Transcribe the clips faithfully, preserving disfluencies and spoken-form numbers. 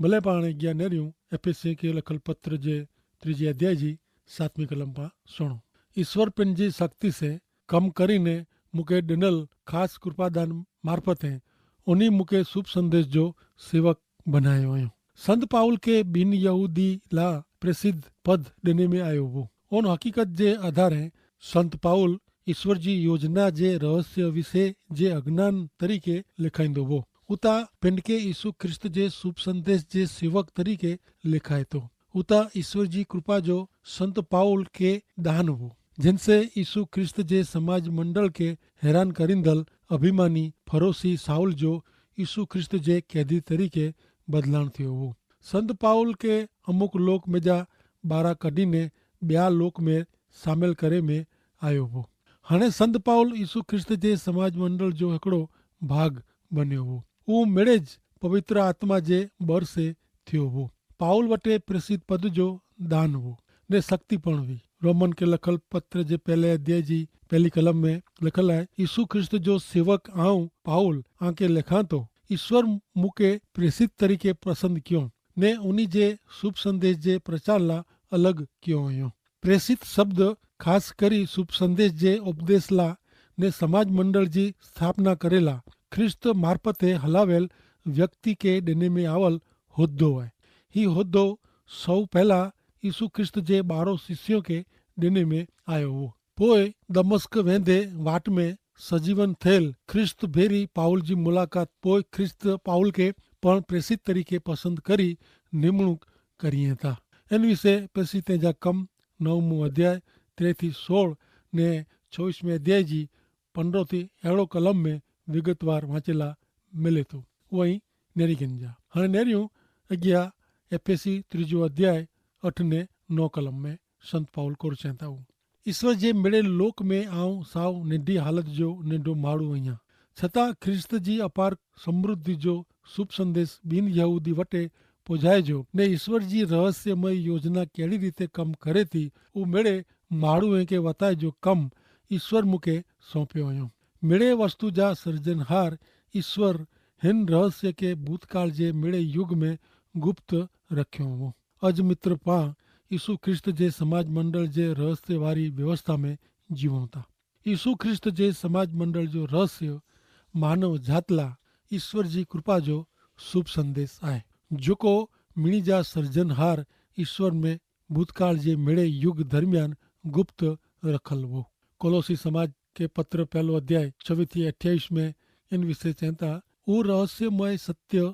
ભલે પાણે જ્ઞાનેર્યું એફેસિયે કે લખલ પત્ર જે ત્રીજી અધ્યાય જી સાતમી કલમ પા સુણો. ઈસ્વર પેનજી શક્તિ સે કમ કરીને મુકે ડેનલ ખાસ કૃપાદાન મારફત હૈ ઉની મુકે શુભ સંદેશ જો સેવક બનાયો હૈ. સંત પાઉલ કે બિનયહૂદી લા પ્રેસિદ્ધ પદ દેને મેં આયો હો. ઉન હકીકત જે આધાર હૈ સંત પાઉલ ઈસ્વર જી યોજના જે રહસ્ય વિશે જે અજ્ઞાન તરીકે લેખાઈંદો હો. ઉતા પેનકે ઈસુ ખ્રિસ્ત જે શુભ સંદેશ જે સેવક તરીકે લેખાયતો. ઉતા ઈસ્વર જી કૃપા જો સંત પાઉલ કે દાન હો, જેનસે ઈસુ ખ્રિસ્ત જે સમાજ મંડળ કે હેરાન કરીંદલ અભિમાની ફરોસી સાઉલ જો ઈસુ ખ્રિસ્ત જે કૈદી તરીકે બદલાણ થયો હો. સંત પાઉલ કે અમુક લોક મેં જા બારા કઢ઼ી ને બ્યા લોક મેં સામેલ કરે મેં આયો હો. હણે સંત પાઉલ ઈસુ ખ્રિસ્ત જે સમાજ મંડળ જો હેકડો ભાગ બન્યો હો. ઉહ મેળે જ પવિત્ર આત્મા જે બર સે થયો હો. પાઉલ વટે પ્રેસિત પદ જો દાન હો ને શક્તિ પણ વી. રોમન કે લખલ પત્ર જે પહેલે અધ્યાય જી પહેલી કલમ મેં લખલ હૈ, ઈસુ ખ્રિસ્ત જો સેવક આઉં પાઉલ આંકે લેખાંતો, ઈસ્વર મુકે પ્રેસિત તરીકે પસંદ ક્યો ને ઉની જે શુભ સંદેશ જે પ્રચારલા અલગ ક્યો અયો. પ્રેસિત શબ્દ ખાસ કરી શુભ સંદેશ જે ઉપદેશલા ને સમાજ મંડળ જી સ્થાપના કરેલા ખ્રિસ્ત મારફતે હલાવેલ વ્યક્તિ કે દેને મેં આવલ હોદ્દો હૈ. હી હોદ્દો સૌ પહેલા ઈસુ ખ્રિસ્ત જે બારો શિષ્યો કે દેને મેં આયો હો. પોય દમસ્ક વેંધે વાટ મેં સજીવન થયેલ ખ્રિસ્ત ભેરી પાઉલ જી મુલાકાત પોય ખ્રિસ્ત પાઉલ કે પણ પ્રેસિત તરીકે પસંદ કરી નિમણૂક કરી હતા. એન વિશે પ્રેસિતે જા કમ નવમું અધ્યાય ત્રે થી સોળ ને છવીસ મેં અધ્યાય જી પંદ્રહ થી એડો કલમ મેં વિગતવાર વાંચેલા મિલે તો. વહી નેરી ગિન જા હણે નેર્યું અગિયા એફેસી ત્રીજો અધ્યાય અઠ ને નવ કલમ મેં સંત પાઉલ કોર ચેતા હુ. ઈસ્વર જે મેળે લોક મેં આઉં સાવ નેંધી હાલત જો નેંધો માડૂ અહિયા, છતાં ખ્રિસ્ત જી અપાર સમૃદ્ધિ જો શુભ સંદેશ બિનયહૂદી વટે પોજાય જો ને ઈસ્વર જી રહસ્યમય યોજના કેડી રીતે કમ કરે થી ઉં મેળે માડૂ એંકે વતાય જો કમ ઈસ્વર મુકે સોંપ્યો અયો. મેળે વસ્તુ જા સર્જનહાર ઈસ્વર હેન રહસ્ય કે ભૂતકાળ જે મેળે યુગ મેં ગુપ્ત રખ્યો હો. અજ મિત્ર પાં ઈસુ ખ્રિસ્ત જે સમાજ મંડળ જે રહસ્ય વારી વ્યવસ્થા મેં જીવો થા. ઈસુ ખ્રિસ્ત જે સમાજ મંડળ જો રહસ્ય માનવ જાતલા ઈસ્વર જી કૃપા જો શુભ સંદેશ આય, જોકો મિણી જા સર્જનહાર ઈસ્વર મેં ભૂતકાળ જે મેળે યુગ દરમિયાન ગુપ્ત રખલ વો. કોલોસી સમાજ કે પત્ર પહેલો અધ્યાય છવી થી અઠ્યાવિશ મેં એન વિશે ચેતા, ઉહ રહસ્યમય સત્ય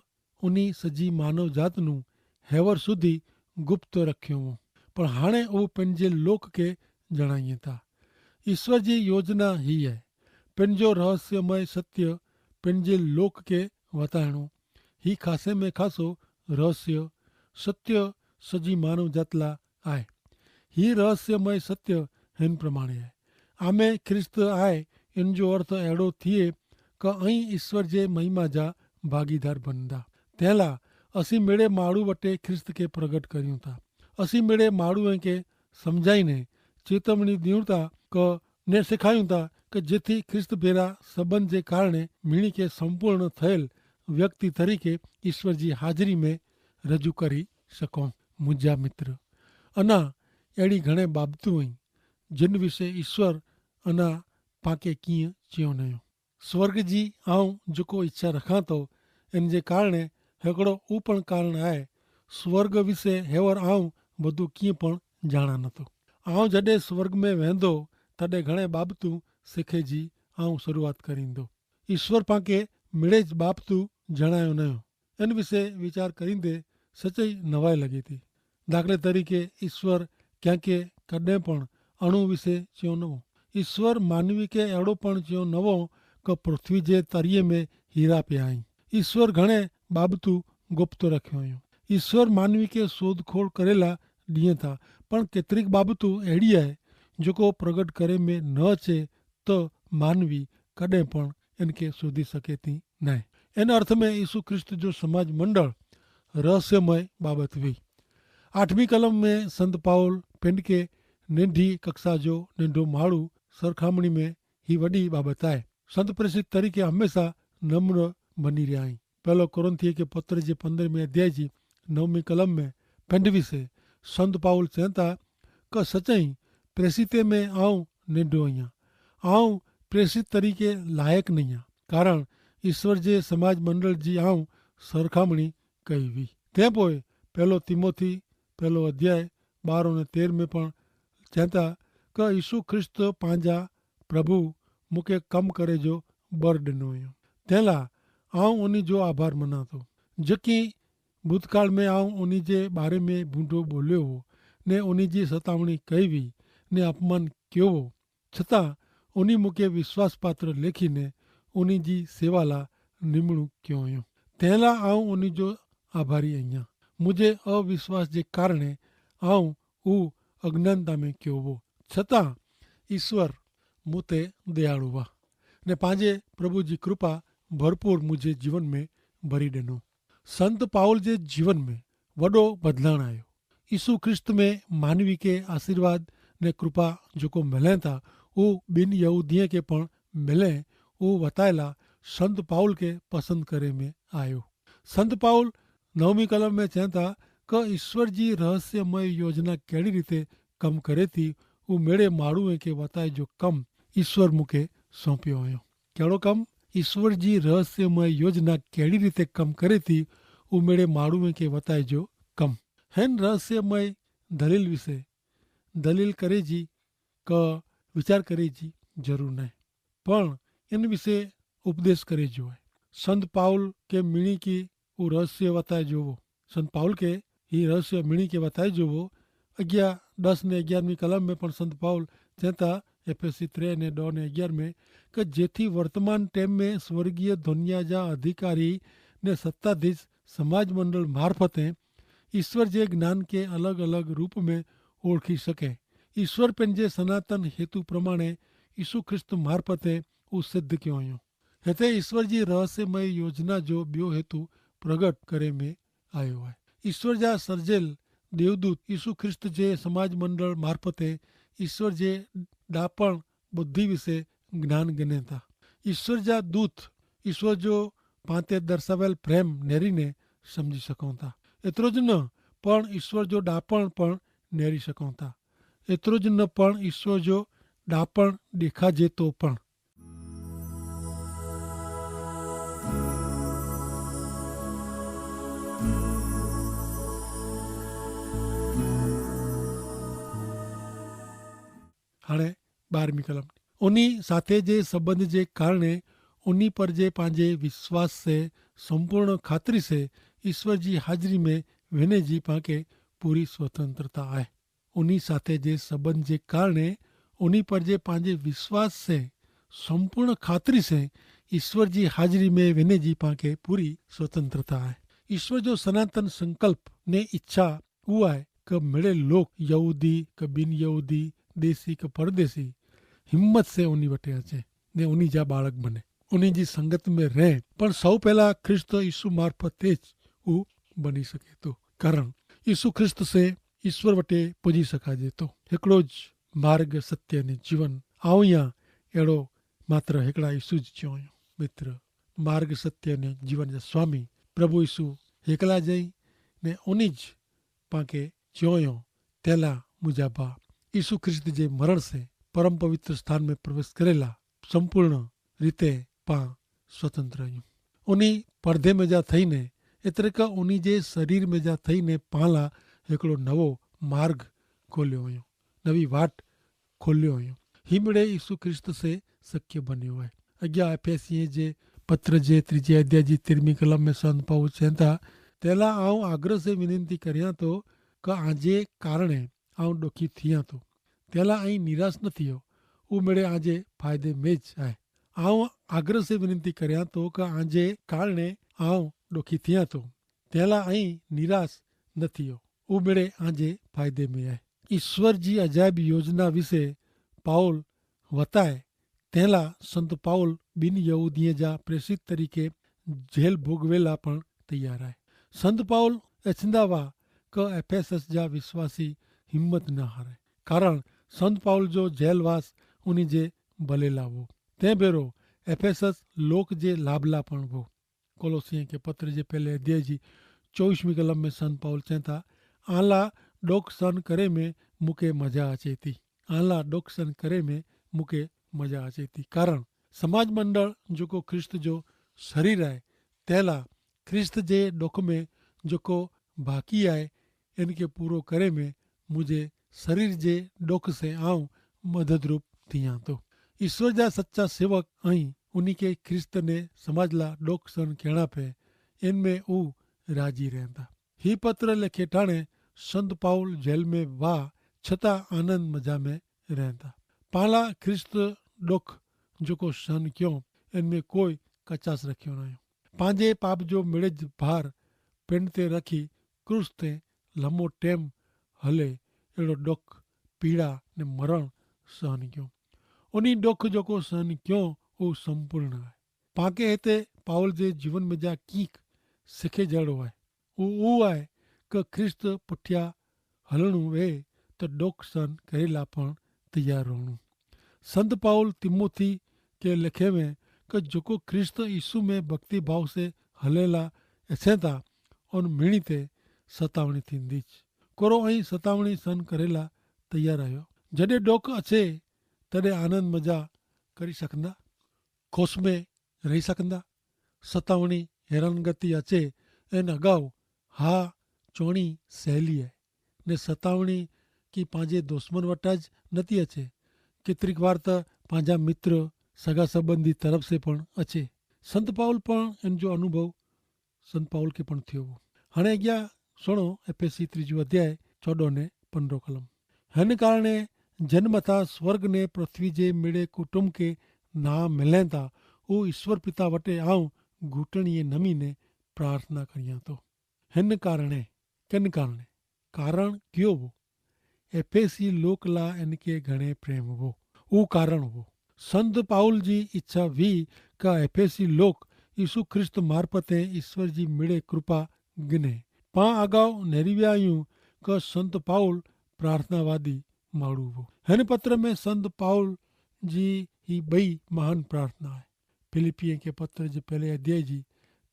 ઉની સજી માનવ જાતનું હેવર સુધી ગુપ્ત રખ્યો વો, પણ હાણે ઉહ પેનજે લોક કે જણાઈ થા. ઈસ્વર જી યોજના હી હૈ પેનજો રહસ્યમય સત્ય પેનજે લોક કે વતાયણો. હી ખાસે મેં ખાસો રહસ્ય સત્ય સજી માનવ જાતલા આય. હી રહસ્યમય સત્ય હેન પ્રમાણે આય, આમે ખ્રિસ્ત આય. એન જો અર્થ એડો થિયે કે અહીં ઈસ્વર જે મહિમા જા ભાગીદાર બનદા. તેલા અસી મેળે માડૂ વટે ખ્રિસ્ત કે પ્રગટ કર્યું થા. અસી મેળે માડૂ એંકે સમઝાઈ ને ચેતવણી દિયું થા કે ને સિખાયું થા કે જેથી ખ્રિસ્ત ભેરા સંબંધ જે કારણે મિણી કે સંપૂર્ણ થયેલ વ્યક્તિ તરીકે ઈસ્વર જી હાજરી મેં રજૂ કરી શકો. મુજા મિત્ર, અના એડી ઘણે બાબતું હૈં જેન વિશે ઈસ્વર અના પાંકે કિયાં ચિયો નયો. સ્વર્ગ જી આઉં જોકો ઇચ્છા રખાં તો એન જે કારણે હેકડો ઉપણ કારણ આય. સ્વર્ગ વિશે હેવર આઉં વધુ કિયાં પણ જાણા નતો. આઉં જડે સ્વર્ગ મેં વહેંદો તદે ઘણે બાબતું સિખે જી આઉં શરૂઆત કરીંદો. ઈસ્વર પાંકે મિડે જ બાબતું જણાયો નયો. એન વિશે વિચાર કરીંદે સચ્ચી નવાઈ લગી થી. દાખલે તરીકે ઈસ્વર ક્યાંકે કદે પણ અણુ વિશે ચ્યો નવો. ઈસ્વર માનવી કે એડો પણ ચ્યો નવો કે પૃથ્વી જે તરિયે મેં હીરા પ્યાઈ. ઈસ્વર ઘણે બાબતું ગુપ્ત રખ્યો અયો. ઈસ્વર માનવી કે શોધખોળ કરેલા દિયે થા, પણ કેતરિક બાબતું એડી આય જોકો પ્રગટ કરે મેં ન છે તો માનવી કદે પણ એન કે શોધી શકે થી નાય. એન અર્થ મેં ઈસુ ખ્રિસ્ત જો સમાજ મંડળ રહસ્યમય બાબત વી. આઠમી કલમ મેં સંત પાઉલ પેંડકે નેંધી કક્ષા જો નેંધો માળુ સરખામણી મેં હી વડી બાબત આય. સંત પ્રેસિત તરીકે હમેંસા નમ્ર બની રહ્યા હૈં. પહેલો કોરિંથીય કે પત્ર જે પંદ્રહ મેં અધ્યાય જી નવમી કલમ મેં પેંડવી સે સંત પાઉલ ચેંતા, કે સચાઈ પ્રેસિતે મેં આઉં નેંડો અહિયા, આઉં પ્રેસિત તરીકે લાયક નહિયા, કારણ ઈસ્વર જે સમાજ મંડળ જી આઉં સરખામણી કઈ વી. તે પોય પહેલો તિમોથી પહેલો અધ્યાય બારો ને તેર મેં પણ ચેંતા, કે ઈસુ ખ્રિસ્ત પાંજા પ્રભુ મુકે કમ કરે જો બર ડેનો અયો, તેલા આઉં ઉની જો આભાર મનાતો. જકી ભૂતકાળ મેં આઉં ઉની જે બારે મેં ભૂંડો બોલ્યો હો, ને ઉની જી સતાવણી કહેવી ને અપમાન કહેવો, છતાં ઉની મુકે વિશ્વાસપાત્ર લેખી ને ઉની જી સેવાલા નિમણૂ કયો અયો, તેલા આઉં ઉની જો આભારી અહિયા. મુઝે અવિશ્વાસ જે કારણે આઉં ઉ અજ્ઞાનતા મેં કયો હો, છતાં ઈસ્વર મુતે દયાળુ વા ને પાંજે પ્રભુ જી કૃપા ભરપૂર મુઝે જીવન મેં ભરી દેનો. સંત પાઉલ જે જીવન મેં વડો બદલાણ આયો. ઈસુ ખ્રિસ્ત મેં માનવી કે આશીર્વાદ ને કૃપા જોકો મિલે તા ઉ બિનયહૂદિયે કે પણ મિલે ઉ વતાયેલા સંત પાઉલ કે પસંદ કરે મેં આયો. સંત પાઉલ નવમી કલમ મેં ચેંતા, કે ઈસ્વર જી રહસ્યમય યોજના કહેડી રીતે કમ કરે તી ઉમેડે માણૂ કે વતાય જો કમ ઈસ્વર મુકે સોંપ્યો અયો. કહેડો કમ? ઈસ્વર જી રહસ્યમય યોજના કહેડી રીતે કમ કરે તી ઉમેડે માણૂ કે વતાય જો કમ. હેન રહસ્યમય દલીલ વિશે દલીલ કરે જી કે વિચાર કરે જી જરૂર નાઈ, પણ એન વિશે ઉપદેશ કરે જો હૈ. સંત પાઉલ કે મિણી કી ઉ રહસ્ય વતાય જોવો. સંત પાઉલ કે હી રહસ્ય મિણી કે વતાય જોવો. અગિયા દસ ને અગિયારમી કલમ મેં પણ સંત પાઉલ ચેંતા, એફેસી ત્રે ને દો ને અગિયાર મેં, કે જેથી વર્તમાન ટેમ મેં સ્વર્ગીય ધોનિયા જા અધિકારી ને સત્તાધીશ સમાજ મંડળ મારફતે ઈસ્વર જે જ્ઞાન કે અલગ અલગ રૂપ મેં ઓળખી શકે. ઈસ્વર પેનજે સનાતન હેતુ પ્રમાણે ઈસુ ખ્રિસ્ત મારફતે ઉસિદ્ધ ક્યો અયો. હેતા ઈસ્વર જી રહસ્યમય યોજના જો બ્યો હેતુ પ્રગટ કરે મેં આયો હૈ. ઈસ્વર જા સર્જેલ દેવદૂત ઈસુ ખ્રિસ્ત જે સમાજ મંડળ મારફતે ઈસ્વર જે ડાપણ બુદ્ધિ વિશે જ્ઞાન ગને તા. ઈસ્વર જા દૂત ઈસ્વર જો પાંતે દર્શાવેલ પ્રેમ નેરી ને સમઝી સકો તા. એતરો જ ન પણ ઈસ્વર જો ડાપણ પણ નેરી સકો તા. એતરો જ ન પણ ઈસ્વર જો ડાપણ દેખાજે તો પણ. હાણે બારમી કલમ. ઉની સાથે જે સંબંધ જે કારણે ઉની પર જે પાંજે વિશ્વાસ સે સંપૂર્ણ ખાતરી સે ઈસ્વર જી હાજરી મેં વેને જી પાંકે પૂરી સ્વતંત્રતા આય. ઉની સાથે જે સંબંધ જે કારણે ઉની પર જે પાંજે વિશ્વાસ સે સંપૂર્ણ ખાતરી સે ઈસ્વર જી હાજરી મેં વેને જી પાંકે પૂરી સ્વતંત્રતા આય. ઈસ્વર જો સનાતન સંકલ્પ ને ઇચ્છા ઉઆ હૈ કે મેડે લોક યહૂદી કે બિનયહૂદી, દેશી કે પરદેશી હિંમત સે ઉની વટે અચે ને ઉની જા બાળક બને, ઉની જી સંગત મેં રહે. પણ સૌ પહેલા ખ્રિસ્ત ઈસુ મારફત તે જ ઉ બની શકે તો. કારણ ઈસુ ખ્રિસ્ત સે ઈસ્વર વટે પજી સકાજે તો. હેકડો જ માર્ગ સત્ય ને જીવન આઉં યા એડો માત્ર હેકડા ઈસુ જ ચ્યોંયો. મિત્ર, માર્ગ સત્ય ને જીવન જા સ્વામી પ્રભુ ઈસુ હેકલા જઈ ને ઉની જ પાંકે ચ્યોંયો, તેલા મુઝે ભા ઈસુ ખ્રિસ્ત જે મરણ સે પરમ પવિત્ર સ્થાન મેં પ્રવેશ કરેલા સંપૂર્ણ રીતે પાં સ્વતંત્ર અયું. ઉની પરધે મેં જા થઈ ને એતરે કા ઉની જે શરીર મેં જા થઈ ને પાંલા હેકડો નવો માર્ગ ખોલ્યો અયો, નવી વાટ ખોલ્યો અયો. હી મેડે ઈસુ ખ્રિસ્ત સે શક્ય બન્યો હૈ. અગિયા એફેસિયે જે પત્ર જે ત્રીજે અધ્યાય જી તેરમી કલમ મેં સંત પાઉલ ચેંતા, તેલા આઉં આગ્રહ સે વિનંતી કર્યા તો કે આજે કારણે આઉં ડોખી થિયા તો. તેલા અહીં નિરાશ ન થિયો, ઉમેડે આજે ફાયદે મેં જ આય. આઉં આગ્રહ સે વિનંતી કર્યા તો કે આજે કારણે આઉં ડોખી થિયા તો. તેલા અહીં નિરાશ ન થિયો, ઉમેડે આજે ફાયદે મેં આય. ઈસ્વર જી અજાયબ યોજના વિશે પાઉલ વતાય તેલા સંત પાઉલ બિન યહૂદિયે જા પ્રેસિત તરીકે જેલ ભોગવેલા પણ તૈયાર આય. સંત પાઉલ એછંદા વા કે એફેસસ જા વિશ્વાસી હિંમત ન હારે, કારણ સંત પાઉલ જો જેલ વાસ ઉની જે ભલેલા વો. તે ભેરો એફેસસ લોક જે લાભલા પણ વો. કોલોસિયે કે પત્ર જે પહેલે અધ્યાય જી ચોવીસમી કલમ મેં સંત પાઉલ ચેંતા, આલા ડોખ સન કરે મેં મુકે મજા અચેતી. આલા ડોખ સન કરે મેં મુકે મજા અચેતી. કારણ સમાજ મંડળ જોકો ખ્રિસ્ત જો શરીર આય, તેલા ખ્રિસ્ત જે ડોખ મેં જોકો ભાકી આય, એન કે પૂરો કરે મેં મુઝે શરીર જે ડોખ સે આઉં મદદરૂપ થિયા તો. ઈસ્વર જા સચા સેવક અહીં ઉની કે ખ્રિસ્ત ને સમાજ લા ડોખ સન કહેણા પે, એન મેં ઉ રાજી રહેંતા. હી પત્ર લેખે ટાણે સંત પાઉલ જેલ મેં વાહ છતાં આનંદ મજા મેં રહેંતા. પાલા ખ્રિસ્ત ડોખ જોકો સન ક્યો, એન મેં કોઈ કચાસ રખ્યો નાયો. પાંજે પાપ જો મેળે જ ભાર પેંડ તે રખી ક્રૂસ તે લમો ટેમ હલે એડો ડોખ, પીડા ને મરણ સહન ક્યો. ઉની ડોખ જોકો સહન ક્યો ઉહ સંપૂર્ણ આય. પાંકે હેતે પાઉલ જે જીવન મેં જા કિંક સિખે જેડો આય. ઉહ ઉહ આય કે ખ્રિસ્ત પુઠ્યા હલણું વે તો ડોખ સહન કરેલા પણ તૈયાર રહણું. સંત પાઉલ તિમોથી કે લેખે મેં કે જોકો ખ્રિસ્ત ઈસુ મેં ભક્તિભાવ સે હલેલા એસેતા ઉન મિણી તે સતાવણી થીંદી જ. કોરો અહીં સતાવણી સહન કરેલા તૈયાર આયો. જડે ડોખ અછે તદે આનંદ મજા કરી સકંદા, ખુશ મેં રહી સકંદા. સતાવણી હેરાનગતિ અછે એન અગાઉ હા ચોણી સહેલી હૈ. ને સતાવણી કી પાંજે દુશ્મન વટા જ નથી અછે, કિતરિક વાર તો પાંજા મિત્ર સગા સંબંધી તરફ સે પણ અછે. સંત પાઉલ પણ એન જો અનુભવ સંત પાઉલ કે પણ થયો વો. હણે અગિયા સુણો, એફેસી ત્રીજું અધ્યાય ચોડો ને પંદ્રહ કલમ. હેન કારણે જેન મતા સ્વર્ગ ને પૃથ્વી જે મેળે કુટુંબ કે ના મિલેતા ઉહ ઈસ્વર પિતા વટે આઉં ઘૂંટણીએ નમી ને પ્રાર્થના કરિયા તો. હેન કારણે, કેન કારણે? કારણ ક્યો વો? એફેસી લોક લા એન કે ઘણે પ્રેમ વો. ઉહ કારણ વો. સંત પાઉલ જી ઇચ્છા વી કા એફેસી લોક ઈસુ ખ્રિસ્ત મારફતે ઈસ્વર જી મિડે કૃપા ગિને. પાં અગાઉ નેરિવ્યાયું કે સંત પાઉલ પ્રાર્થનાવાદી માડૂ વો. હેન પત્ર મેં સંત પાઉલ જી હી બઈ મહાન પ્રાર્થના હૈ. ફિલિપ્પીએ કે પત્ર જે પહેલે અધ્યાય જી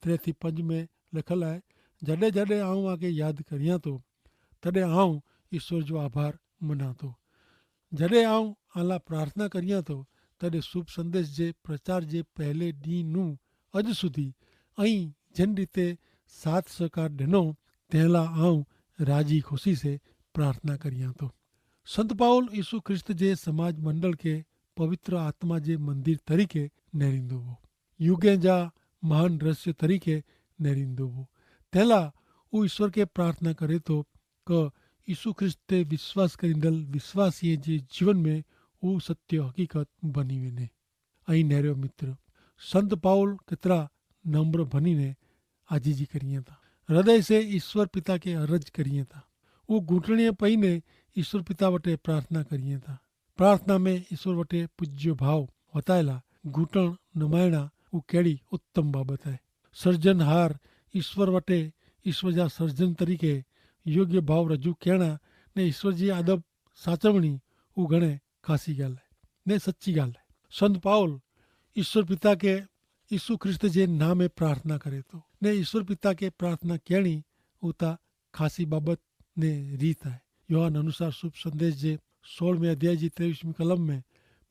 ત્રે થી પંજ મેં લખલ હૈ, જડે જડે આઉં આકે યાદ કરિયા તો તદે આઉં ઈસ્વર જો આભાર મનાતો. જડે આઉં આલા પ્રાર્થના કરિયા તો તદે શુભ સંદેશ જે પ્રચાર જે પહેલે દી નું અજ સુધી અહીં જેન રીતે સાથ સહકાર દેનો તેલા આઉં રાજી ખુશી સે પ્રાર્થના કરિયા તો. સંત પાઉલ ઈસુ ખ્રિસ્ત જે સમાજ મંડળ કે પવિત્ર આત્મા જે મંદિર તરીકે નેરીંદો વો. યુગે જા મહાન દ્રશ્ય તરીકે નેરીંદો વો. તેલા ઉહ ઈસ્વર કે પ્રાર્થના કરે તો કે ઈસુ ખ્રિસ્ત તે વિશ્વાસ કરીંદલ વિશ્વાસીય જે જીવન મેં ઉહ સત્ય હકીકત બની વેને. અહીં નેર્યો મિત્ર, સંત પાઉલ કેતરા નમ્ર ભની ને આજીજી કરિયે તા હૃદય સે ઈસ્વર પિતા કે અરજ કરિયે તા. ઉહ ગૂંટણીય પઈ ને ઈસ્વર પિતા વટે પ્રાર્થના કરિયે તા. પ્રાર્થના મેં ઈસ્વર વટે પૂજ્યો ભાવ વતાયેલા ગૂંટણ નમાયણા ઉહ કેડી ઉત્તમ બાબત હૈ. સર્જનહાર ઈસ્વર વટે ઈસ્વર જા સર્જન તરીકે યોગ્ય ભાવ રજૂ કહેણા ને ઈસ્વર જી આદબ સાચવણી ઉહ ઘણે ખાસી ગાલ હૈ ને સચ્ચી ગાલ હૈ. સંત પાઉલ ઈસ્વર પિતા કે ઈસુ ખ્રિસ્ત જે નામે પ્રાર્થના કરે તો ને ઈસ્વર પિતા કે પ્રાર્થના કહેણી ઉતા ખાસી બાબત ને રીત હૈ. યોહાન અનુસાર શુભ સંદેશ જે સોળમે અધ્યાય જી ત્રેવીસમી કલમ મેં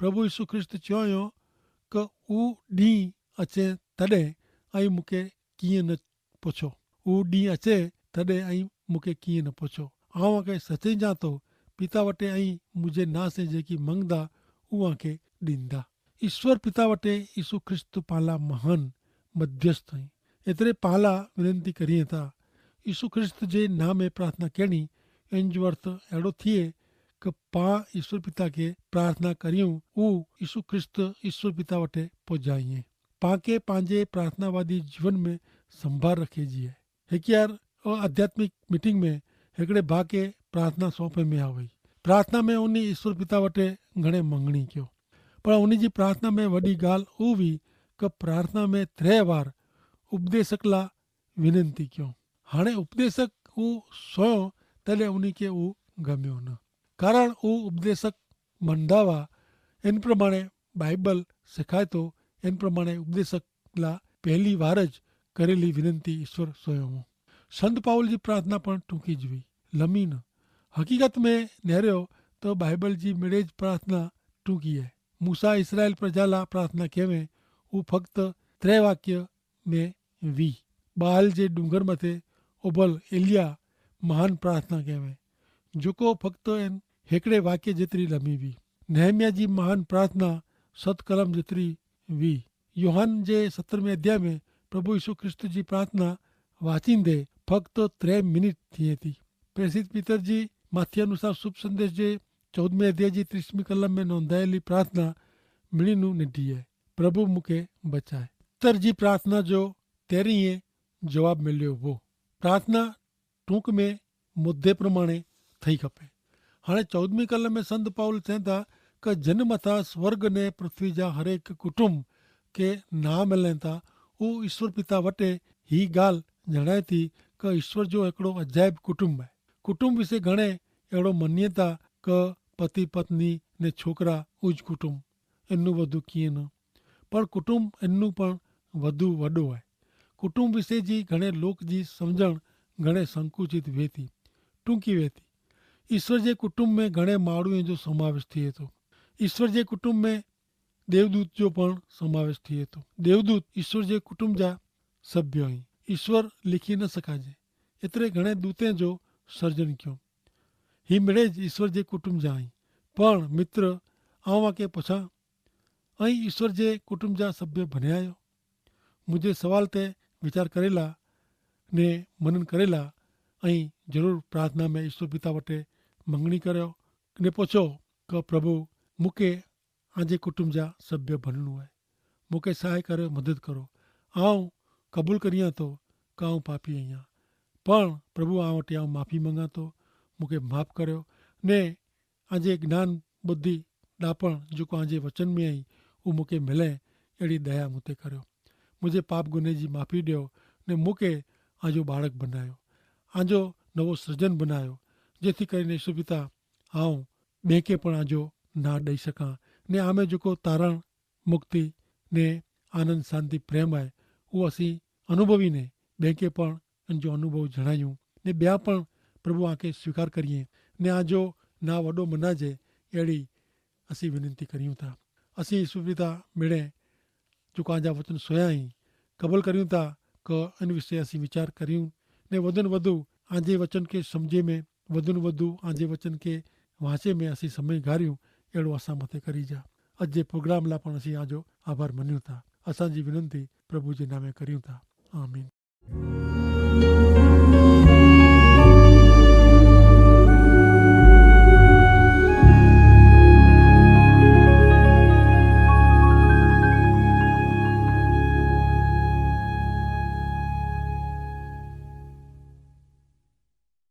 પ્રભુ ઈસુ ખ્રિસ્ત ચોયો કે ઉં દી અચે તદે અહીં મુકે કિંય ન પછો. ઉં દી અચે તદે અહીં મુકે કિંય ન પછો. આઉં આકે સચે જાતો પિતા વટે અહીં મુઝે નાસે જેકી મંગદા ઉં આકે દીંદા. ઈસ્વર પિતા વટે ઈસુ ખ્રિસ્ત પાલા મહાન મધ્યસ્થ હૈં. એતરે પાલા વિનંતી કરિયે થા. ઈસુ ખ્રિસ્ત જે નામે પ્રાર્થના કહેણી એન જો અર્થ એડો થિયે કે પાં ઈસ્વર પિતા કે પ્રાર્થના કરિયું ઉ ઈસુ ખ્રિસ્ત ઈસ્વર પિતા વટે પોજાઈ હૈં. પાંકે પાંજે પ્રાર્થનાવાદી જીવન મેં સંભાર રખે જી હૈ. હેક્યાર આધ્યાત્મિક મીટિંગ મેં હેકડ઼ે ભાકે પ્રાર્થના સોંપે મેં આવે. પ્રાર્થના મેં ઉની ઈસ્વર પિતા વટે ઘણે મંગણી કયો. પણ ઉની જી પ્રાર્થના મેં વડી ગાલ ઉવી કે પ્રાર્થના મેં ત્રે વાર ઉપદેશક લા વિનંતી કયો. હાણે ઉપદેશક ઉ સોયો તેલે ઉની કે ઉ ગમ્યો ન. કારણ ઉ ઉપદેશક મંડાવા એન પ્રમાણે બાઈબલ સિખાયતો એન પ્રમાણે ઉપદેશક લા પહેલી વાર જ કરેલી વિનંતી ઈસ્વર સોયો હો. સંત પાઉલ જી પ્રાર્થના પણ ટૂંકી જ વી, લમી ન. હકીકત મેં નેર્યો તો બાઈબલ જી મેળે જ પ્રાર્થના ટૂંકી હૈ. મૂસા ઇસરાયેલ પ્રજાલા પ્રાર્થના કહેવે, ઉં ફક્ત ત્રે વાક્ય મેં વી. બાલ જે ડુંગર મતે ઓભલ એલિયા મહાન પ્રાર્થના કહેવે, જોકો ફક્ત એન હેકડ઼ે વાક્ય જેતરી લમી વી. નહમિયા જી મહાન પ્રાર્થના સત કલમ જેતરી વી. યોહાન જે સત્તર મેં અધ્યાય મેં પ્રભુ ઈસુ ખ્રિસ્ત જી પ્રાર્થના વાંચીને ફક્ત ત્રે મિનિટ થી તી. પ્રેસિત પિતર જી માથ્યાનુસાર શુભ સંદેશ જે ચૌદમે અધ્યાય જી ત્રીસમી કલમ મેં નોંધાયેલી પ્રાર્થના મિણીનું નિધિ હૈ, પ્રભુ મુકે બચાય. પિતર જી પ્રાર્થના જો તેરી હૈ જવાબ મેલ્યો વો. પ્રાર્થના ટૂંક મેં મુદ્દે પ્રમાણે થઈ ખપે. હાણે ચૌદમી કલમ મેં સંત પાઉલ ચેંતા કે જન મતા સ્વર્ગ ને પૃથ્વી જા હરેક કુટુંબ કે ના મિલેંતા ઉ ઈસ્વર પિતા વટે હી ગાલ જણાય થી કે ઈસ્વર જો એકડો અજાયબ કુટુંબ હૈ. કુટુંબ વિશે ઘણે એડો મન્યતા કે પતિ પત્ની ને છોકરા ઉજ કુટુંબ એનનું વધુ કિયે ન. પણ કુટુંબ એનનું પણ વધુ વડો હૈ. કુટુંબ વિશે જી ઘણે લોક જી સમઝણ ઘણે સંકુચિત વેતી, ટૂંકી વેતી. ઈસ્વર જે કુટુંબ મેં ઘણે માણુ જો સમાવેશ થિયે તો. ઈસ્વર જે કુટુંબ મેં દેવદૂત જો પણ સમાવેશ થિયે તો. દેવદૂત ઈસ્વર જે કુટુંબ જા સભ્ય હૈં. ઈસ્વર લિખી ન સકાજે એતરે ઘણે દૂતે જો સર્જન ક્યો. હી મેળે જ ઈસ્વર જે કુટુંબ જા હૈં. પણ મિત્ર, આઉં આકે પછા, અહીં ઈસ્વર જે કુટુંબ જા સભ્ય ભન્યા આયો? મુઝે સવાલ તે વિચાર કરેલા ને મનન કરેલા. અહીં જરૂર પ્રાર્થના મેં ઈસ્વર પિતા વટે મંગણી કર્યો ને પછો કે પ્રભુ, મુકે આજે કુટુંબ જા સભ્ય ભનનું હૈ. મુકે સહાય કર્યો, મદદ કરો. આઉં કબૂલ કરિયા તો કે આઉં પાપી અહિયા, પણ પ્રભુ આઉં વટે આઉં માફી મંગા તો. મુકે માફ કર્યો ને આજે જ્ઞાન બુદ્ધિ ડાપણ જોકો આજે વચન મેં આઈ ઉહ મુકે મિલે એડી દયા મુતે કર્યો. મુઝે પાપ ગુને જી માફી દેઓ ને મુકે આજો બાળક બનાયો, આજો નવો સર્જન બનાયો, જેથી કરીને ઈસુ પિતા આઉં બેંકે પણ આજો ના દઈ શકા. ને આમે જોકો તારણ મુક્તિ ને આનંદ શાંતિ પ્રેમ આય ઉહ અસી અનુભવી ને બેંકે પણ અન જો અનુભવ જણાયું ને બ્યા પણ પ્રભુ આકે સ્વીકાર કરીએ ને આજો ના વડો મનાજે એડી અસી વિનંતી કર્યું થા. અસી ઈસુ પિતા મેળે જોકો આજા વચન સોયા હી કબલ કર્યું થા કે અન વિશે અસી વિચાર કર્યું ને વધુ ને વધુ આજે વચન કે સમઝે મેં વધુ ને વધુ આજે વચન કે વાંચે મેં અસી સમય ગાર્યું એડો અસા મતે કરી જા. અજ જે પ્રોગ્રામ લા પણ અસી આજો આભાર મન્યું થા. અસાજી વિનંતી પ્રભુ જે નામે કર્યું થા. આમીન.